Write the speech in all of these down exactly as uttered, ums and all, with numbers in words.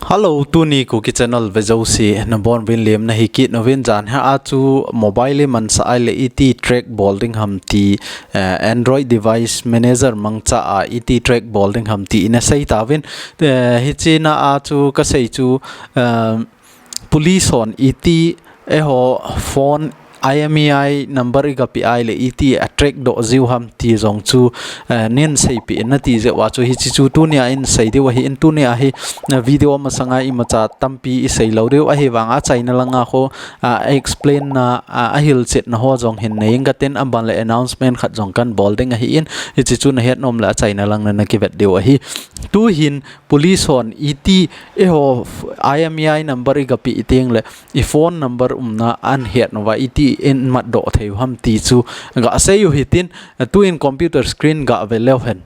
Hello, tuni Kuki channel vejouse nabonuvin lemna hi kit uvin. Janhi a chu mobile imansah a ile iti track bol ding ham ti, eh, Android device manager mangcha a iti track bol ding ham ti ina sei tauvin. Eh, hichea chu kasei chu, eh, police hon iti eiho phone I M E I number igapeh a ile iti a track doh jiu ham ti jong chu, eh, nei seipeh in nati jeh uva chu hiche chu tunia in sei diu ahin. Tunia hi, eh, video masanga imacha tampi isei lou diu ahi vanga achaina langa ho, ah, explain na, ah, ahilchetna ho jong hin nei inge katin, aban le announcement khat jong kan bol ding ahin, hiche chu nahet nom le achaina langa nakivet diu ahi. Tuhin police hon iti eiho I M E I number igapeh teng le i phone number umna ahet nauva iti in matdoh thei u ham ti chu gasei u hitin, tuin computer screen gave leu hen.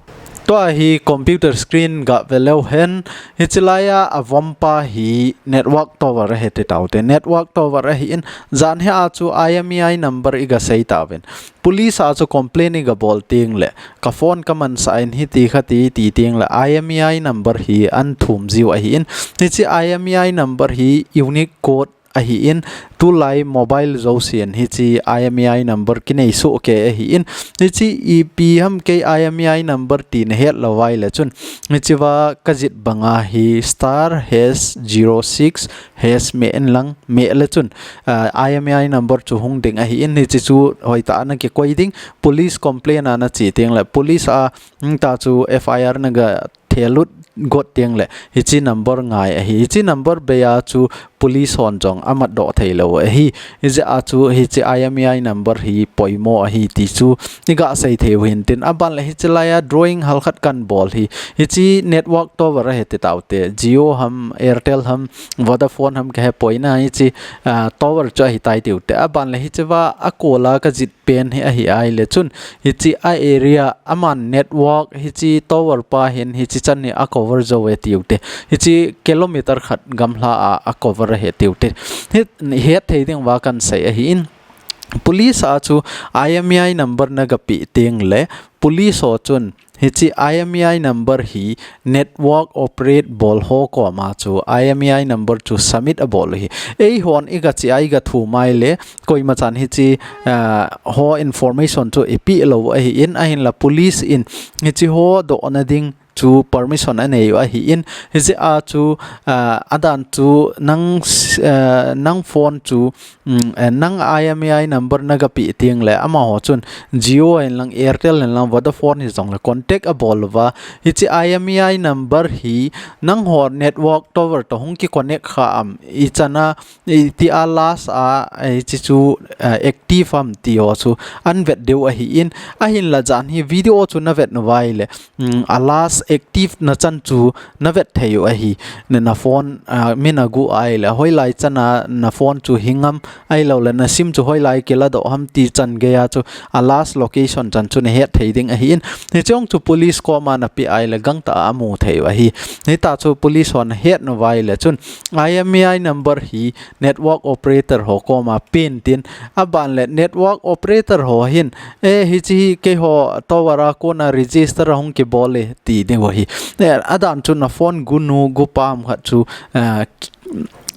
Tua hi computer screen gave leu hen, hiche laia avompa hi network tower ahi ti taute. Network tower ahin, janhi a chu I M E I number igasei tauvin. Police a chu complain igabol teng le, ka phone kamansah in hiti khati ti teng le, I M E I number hi ahin thum jiu ahin. Hiche I M E I number hi unique code ahin, tulai mobile jousen hiche I M E I number kinei soh kei ahin. Hiche ipi ham kei I M E I number ti nahet lou uva ile chun, hichea kajih banga hi star hash zero six hash meh in lang, meh le chun, ah, I M E I number chu hung ding ahin, hiche chu hoitah a nakikoi ding. Police complain a nache teng le, police a, hmm, ta chu F I R naga thelut got teng le, hiche number ngai ahi. Hiche number bei a chu police hon jong amatdoh thei lou ahi. Hijeh a chu hiche I M E I number hi poimo ahi ti chu igasei thei u hintin, aban le hiche laia drawing halkhat kan bol hi. Hiche network tower ahi ti taute. Jio ham, Airtel ham, Vodafone ham kahe poi na, hiche, ah, tower chu ahitai tiute. Aban le hichea akol a kajih pen hi ahi a ile chun, hiche a area aman network hiche tower pa hin hiche chan hi acover jou e tiute. Hiche kilometer khat gamla a acover ahi tiute. Hi, het thei ding uva kan sei ahin. Police a chu I M E I number nagapeh teng le, police ho chun hiche I M E I number hi network operate bol ho koma chu I M E I number chu submit abol u ahi. Eihon igache a igathum a ile, koima chan hiche, ah, ho information chu ipeh lou ahin, ahinla police in hiche ho dohna ding chu permission anei u ahin, hijeh a chu, ah, adan chu nang, ah, nang phone chu, um, eh, nang I M E I number nagapeh teng le, amaho chun Jio in lang, Airtel in lang, Vodafone hijong le contact abol uva, hiche I M E I number hi nangho network tower toh hung kiconnect kha am, ichan a, iti a last a, eh, hiche chu, eh, active am ti ho chu ahin vet diu ahin, ahinla janhi video chu navet nauva ile, um, a last active na chan chu navet thei u ahi. Na, na phone, ah, min agu a ile, hoilai chan a na phone chu hing am, ahilou le na sim chu hoilai kiladoh ham ti chan gei a chu a last location chan chu nahet thei ding ahin. Hiche jong chu police koma napeh a ile gangtah a amu thei u ahi. Hita chu police hon ahet nauva ile chun I M E I number hi network operator ho koma pen tin, aban le network operator ho hin, eh, hiche hi keiho tower a kona register a hung kibol e ti diu ahi. Eh, adan chu na phone gunu gupa ham khat chu, eh,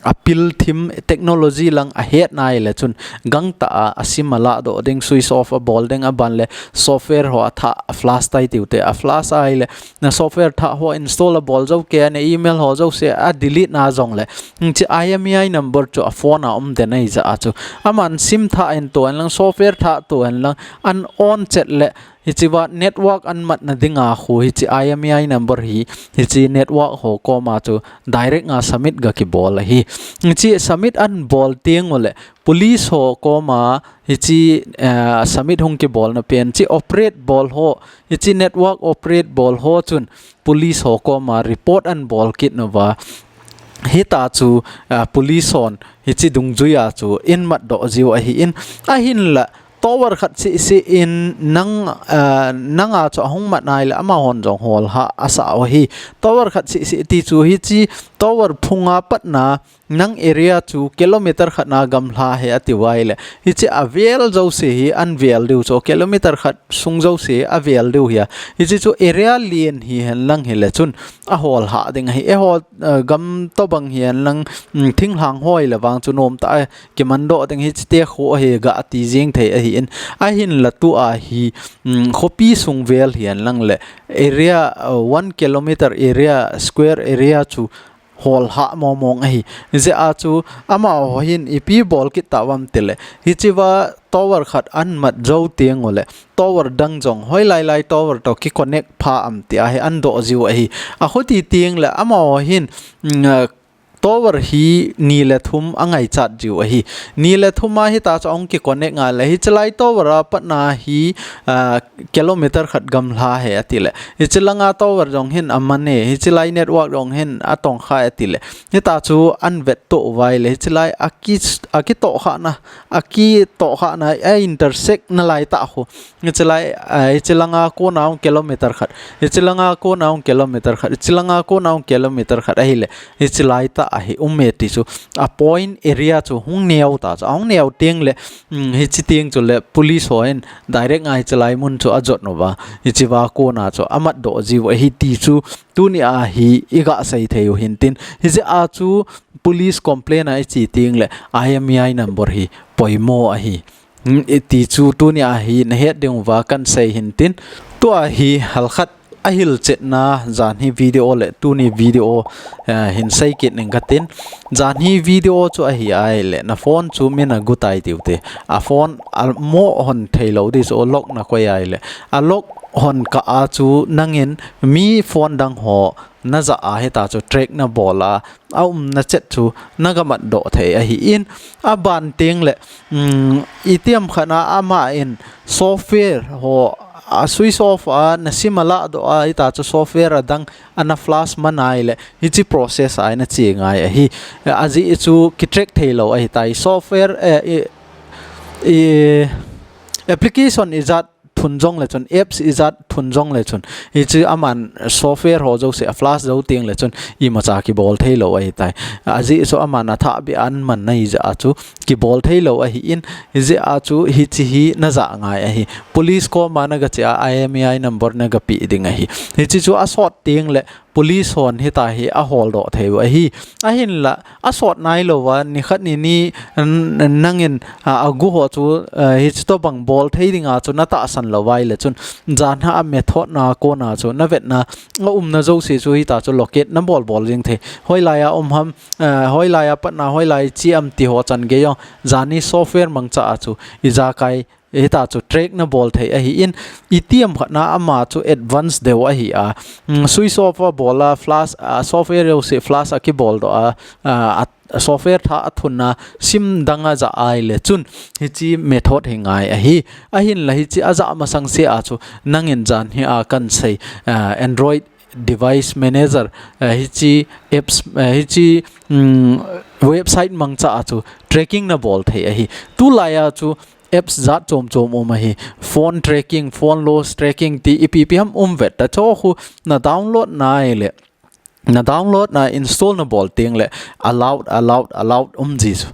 apil thim technology lang ahet na ile chun gangtah a, a sim aladoh ding, switch off abol ding, aban le software ho athah a flash tai tiute, a flash a ile na software thah ho install abol jou kei a, na email ho jouse a delete na jong le, hiche I M E I number chu a phone a um den ahijeh a chu, aman sim thah in toh hen lang, software thah toh hen lang, ahin on chet le, hichea network ahin matna dinga khu, hiche I M E I number hi, hiche network ho koma chu direct a submit gakibol ahi. Hiche submit ahin bol teng u le, police ho koma hiche, eh, submit hung kibolna pen, hiche operate bol ho, hiche network operate bol ho chun police ho koma report ahin bol kit nauva, hita chu, ah, police hon hiche dungjui a chu ahin matdoh jiu ahin, ahinla tower khat sisi in nang, ah, nanga chu ahung mat nai le amahon jong hol ha asa u ahi. Tower khat sisi ti chu hichi tower phunga patna nang area chu kilometer khat na gamla he ati uva ahile, hichi avel jouse hi an vel diu chu kilometer khat sung jouse avel diu hi a. Hichi chu area lien hihen lang hile chun ahol ha ding ahi. Eiho, eh, gam tobang hihen lang, mm, thinglhang hoi le vang chu nom tah a kimandoh ding hichi te khu ahi ga ti jing thei ahi in. Ahinla tua hi, mm, khopi sung vel hihen lang le area, uh, one kilometer area, square area chu hol ha momong ahi. Hijeh a chu amaho hin ipi bol kit tauvam tile, hichiva tower khat an mat jou teng ule tower dang jong hoilai lai tower to ki connect pha am tia hi an doh jiu ahi. Akhuti teng le amaho hin, mm, uh, tower hi ni le thum angaichat jiu ahi. Ni le thum a hita chu ahung ki connect ngai le hichi lai tower a patna hi, ah, kilometer khat gamla he ati le. Hichi langa tower jong hin aman e, hichi lai network jong hin atong kha ati le. Hita chu an vet to uva ahile, hichi lai aki, akitoh khana, akitoh khana, a intersect na lai tah khu. Hichi lai, ah, hichi langa kona ahung kilometer khat. Hichi langa kona ahung kilometer khat. Hichi langa kona ahung kilometer khat ahile. Hichi lai tah ahi um e ti chu. A point area chu hung neo ta chu. Ahung neo teng le, mm, hichi teng chu le police ho in direct ngai hichi lai mun chu ajot uva. Hichiva kona chu amat doh jiu ahi ti chu. Tuni a hi iga sei thei u hintin. Hijeh a chu police complaint a ichi teng le I M E I number hi poimo ahi. Hmm, iti chu tuni a hi nahet ding uva kan sei hintin. Tua hi halkhat ahilchetna jan hi video le tuni video, eh, hin sei kit ning katin. Jan hi video chu ahi ahile na phone chu min agu tai tiu te. A phone amo hon thei lou di chu lock na koi ahile. A lock hon kah a chu nangin mi phone dang ho na ja a hita chu track na bol a, a umna chet chu na ga mat doh thei ahi in, a ban teng le, um, itiham khat na ama in software ho a switch off a na sim a la doh a hita chu software adang ana flash man ahile hichi process a na chi ngai ahi. Ajeh chu ki track thei lou ahi tai software, eh, i, i, application ijat thun jong le chun, apps ijat thun jong le chun, hichi aman software ho jouse a flash jou teng le chun, imacha kibol thei lou ahi tai. Ajeh chu aman athah beh a aman na ijat chu kibol thei lou ahi in, hijeh a chu hichi hi na ja ngai ahi. Police koma na ga che a, I M E I number na ga pe ding ahi. Hichi chu asot teng le, police hon hita hi ahol doh thei u ahi. Ahinla, asot nai lou va, ni khat ni ni, n-, n-, nangin, a, agu ho chu, a, hichi tobang bol thei ding a chu na tahsan lou va ahile chun, jan hi a method na kona chu, na vetna, a umna jouse chu hita chu locate na bol bol jing thei. Hoilai a um ham, a, hoilai a patna, hoilai chi am ti ho chan gei jong, jan hi software mangcha a chu, ijakai, hita chu track na bol thei ahi in, itiham khat na ama chu advance deu ahi a. Mm, switch off a bol a, flash, a, software jouse flash a kibol doh a, a, a, software thah a thun a, sim dang a ja ahile chun, hichi method hi ngai ahi. Ahinla hichi a ja masang se a chu, nangin jan hi a kan sei, a, Android device manager, a, hichi apps, a, hichi, mm, website mangcha a chu tracking na bol thei ahi. Tulai a chu apps jat chom chom um ahi. Phone tracking, phone loss tracking ti ipi ipi ham um vet ta. Chu khu na download na ahile, na download na install na bol teng le allowed, allowed, allowed um ji chu.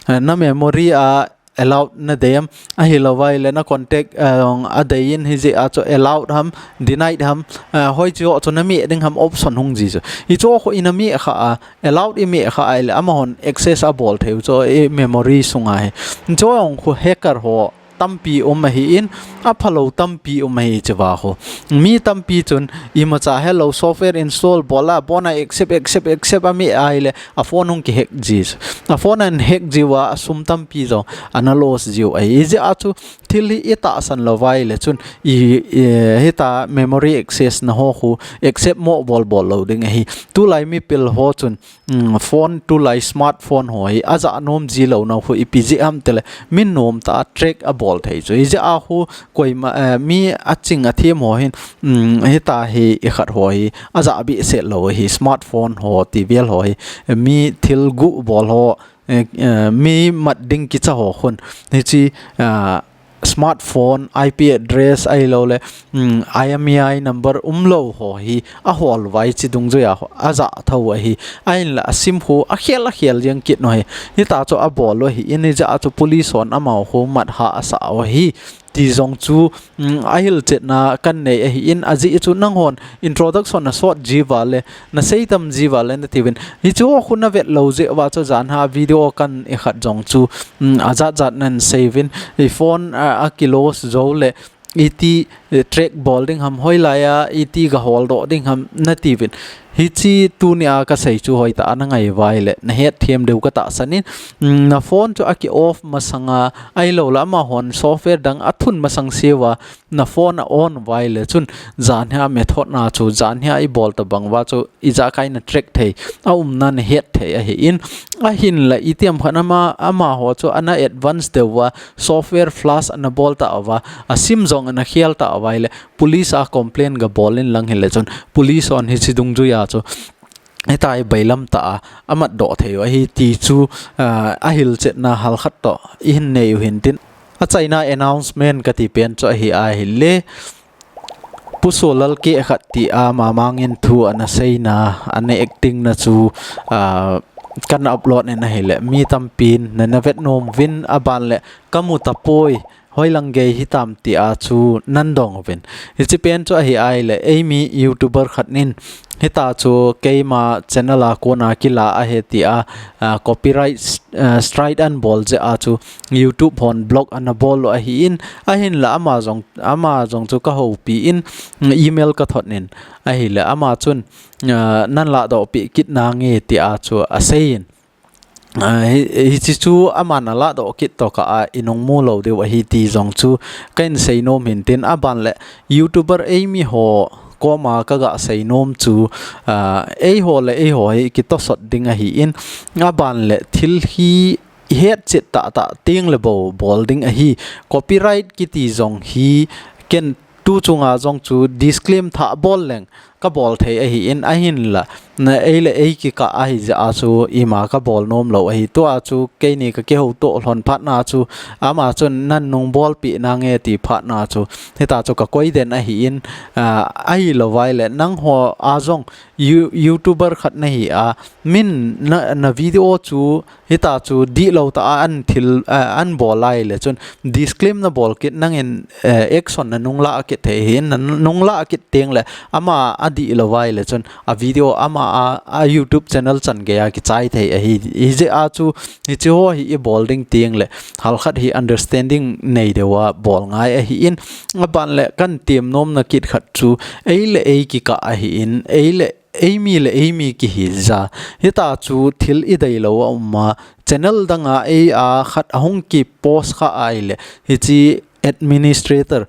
Eh, na memory a allowed na dei am, ahilou va ahile na contact, eh, a dei in hijeh a chu allowed ham, denied ham, eh, hoiche ho chu na meh ding ham option hung ji chu. Hichu khu i na meh kha a, allowed i meh kha ahile amahon access a bol thei u chu i memory sunga hi. Chu jong khu hacker ho tampi um ahi in, aphalou tampi um ahi hichiva khu. Mi tampi chun imacha helou software install bol a, bona accept, accept, accept a meh ahile a phone hung ki hack ji chu. A phone an hack ji uva, a sum tampi jong ana loss ji u ahi. Hijeh a chu thil hi i tahsan lou va ahile chun i, i, hita memory access na ho khu accept mo bol bol lou ding ahi. Tulai mipil ho chun, mm, phone tulai smartphone ho hi a ja nom ji lou na khu ipi jeh ham tile min nom tah a track a bol thei chu. Hijeh a khu koima, eh, mi a ching a them ho hin, mm, hita hi i khat ho hi a ja bih set lou hi smartphone ho ti vel ho hi mi thil gu bol ho, eh, eh, mi mat ding kicha ho khun hichi, ah, smartphone, I P address ahilou le, um, I M E I number umlou ho hi ahol uva hiche dungjuia ajah thou ahi. Ahinla a sim khu akhel akhel jeng kit u ahi. Hitia chu abol u ahin, hijeh a chu police hon amaho khu mat hah asah u ahi. Ti jong chu, um, ahilchetna kanei ahin, ajeh chu nanghon introduction nasot jiuva le, nasei tam jiuva le natiuvin. Hichu khu navet lou jeh uva chu janhia video kan ikhat jong chu, um, ajat jat nan seiyuvin. I phone, a, a close jou le, iti, eh, track bol ding ham, hoilaiya iti gahol doh ding ham natiuvin. Hiche tunia kasei chu hoitah a nangai uva ahile, nahet them diu katahsan in, um, na phone chu aki off masanga, ahilou le amahon software dang athun masang seuva, na phone a on uva ahile chun, janhia method na chu, janhia ibol tobang uva chu, ijakai na track thei, aumna nahet thei ahin, ahinla itiham khat ama, amaho chu ana advance deuva, software flash ana bol tauva, a sim jong ana khel tauva ahile, police a complain gabol in lang hile chun, police hon hiche dungjuia chu, hitia hi bailam tah a, amat doh thei u ahi ti chu, ah, ahilchetna halkhat toh, ihin nei u hintin. Achaina announcement kati pen chu ahi ahile, Pu Solal keh khat tia mamangin thu ana seina, ana acting na chu, ah, kan upload in ahile, mi tampin nana vet nom uvin aban le, kamu tapoi, hoilang gei hitam tia chu nan dong uvin. Hiche pen chu ahi ahile, eimi YouTuber khat in, hitia chu keima channel a kona kila ahi tia, ah, copyright, ah, strike anabol jeh a chu YouTube hon block anabol u ahin, ahinla ama jong, ama jong chu kahoupi in, email kathot in, ahile ama chun, ah, nan ladoh peh kit nange tia chu aseiyin. Ah, hi, hiche chu aman aladoh kit tokah a inung mu lou diu ahi ti jong chu kahin sei nom hintin, aban le YouTuber eimi ho koma kaga sei nom chu, ah, eiho le eiho hi kitosot ding ahin, aban le thil hi ihetchet tahtah teng le bou bol ding ahi, copyright kiti jong hi ken tu chunga jong chu disclaim thah bol leng kabol thei ahin, ahinla, na ei le ei kikah ahi jeh a chu ima kabol nom lou ahi. Tua chu keini kakihoutoh lhon phat na chu, ama chun nan nung bolpeh nange ti phat na chu, hitia chu kakoi den ahin, ah, ahilou vai le, nangho a jong You-, YouTuber khat nahi a, min na, na video chu, hitia chu dihlou tah a an thil, eh, anabol ahile chun, disclaim nabol kit nangin, eh, action nanung lah kit thei ahin, nanung lah kit teng le, ama adihlou ahile chun, a video ama a, a YouTube channel chan geiya kichai thei ahi, hijeh a chu, hiche ho hi ibol ding teng le, halkhat hi understanding nei deuva bol ngai ahin, aban le kahin tem nomna kit khat chu, ei le ei kikah ahin, ei le eimi le eimi kihi jeh a. Hitia chu thil ideilou a um a, channel danga ei a khat ahung kipost kha ahile, hiche administrator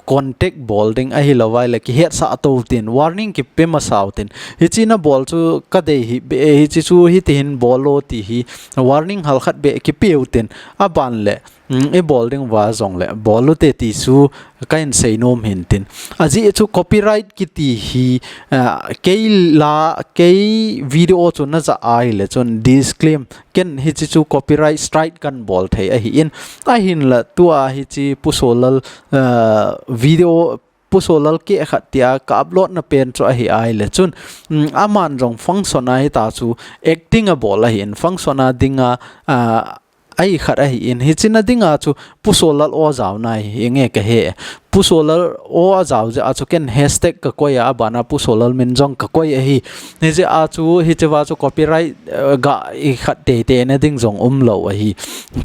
contact bol ding ahilou vai le kihetsah tou tin, warning kipe masau tin. Hiche nabol chu kadei hih beh, hiche chu hitihin bol o ti hi warning halkhat beh kipeu tin, aban le, um, ibol ding uva jong le, bol ute ti chu kahin sei nom hintin. Ajeh chu copyright kiti hi, ah, kei la, kei video chu najah ahile chun disclaim, ken hiche chu copyright strike kahin bol thei ahin. Ahinla tua hiche Pu Solal, ah, video, Pu Solal keh khat tia ka upload na pen chu ahi ahile chun, um, aman jong function a hitia chu acting abol ahin, function a dinga, ah, ahi khat ahin, hiche na dinga chu Pu Solal o jao nai hi nge kahe. Pu Solal o ajao jeh a chu ken hashtag kakoi a, abana Pu Solal min jong kakoi ahi. Hijeh a chu hichea chu copyright, eh, ga ikhat teitei na ding jong umlou ahi.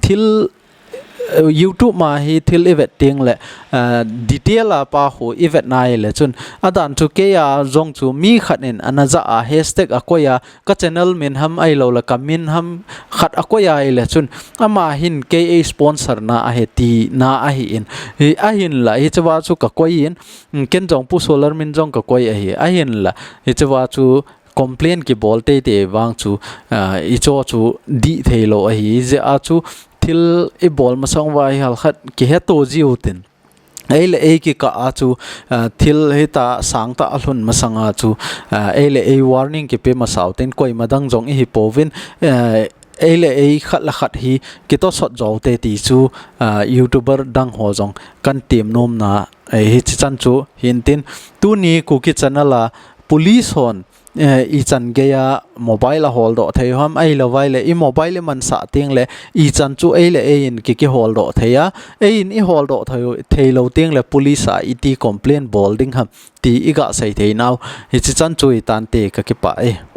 Thil, eh, YouTube ma hi thil ivet teng le, eh, detail a pa khu ivet nai le chun, adan chu keia jong chu mi khat in ana jah a, hashtag akoi a, ka channel min ham ahilou le ka min ham khat akoi ahile chun, ama hin kei ei sponsor na ahi tina ahin. Hi ahinla, hichea chu kakoi in, ken jong Pu Solal min jong kakoi ahi. Ahinla, hichea chu complain kibol teitei vang chu, ah, hiche chu dih theilou ahi. Hijeh a chu thil ibol masang uva hi halkhat kiheto jiu tin. Ei le ei kikah a chu, ah, thil hitia sangtah alhun masanga chu, ah, ei le ei warning kipe masau tin, koima dang jong ihi pouvin, eh, ei le ei khat le khat hi kitosot jou te ti chu, ah, YouTuber dang ho jong kan tem nom na, eh, hichi chan chu hin tin, tuni Kuki channel a police hon, eh, ichan gei a mobile a holdoh thei ham, ahilou vai le i mobile i mansah teng le ichan chu ei le ei in ki, ki holdoh thei a, ei in i holdoh thei, thei lou teng le police a iti complain bol ding ham ti i ga sei thei nau, hichi chan chu i tan te ka kipah e.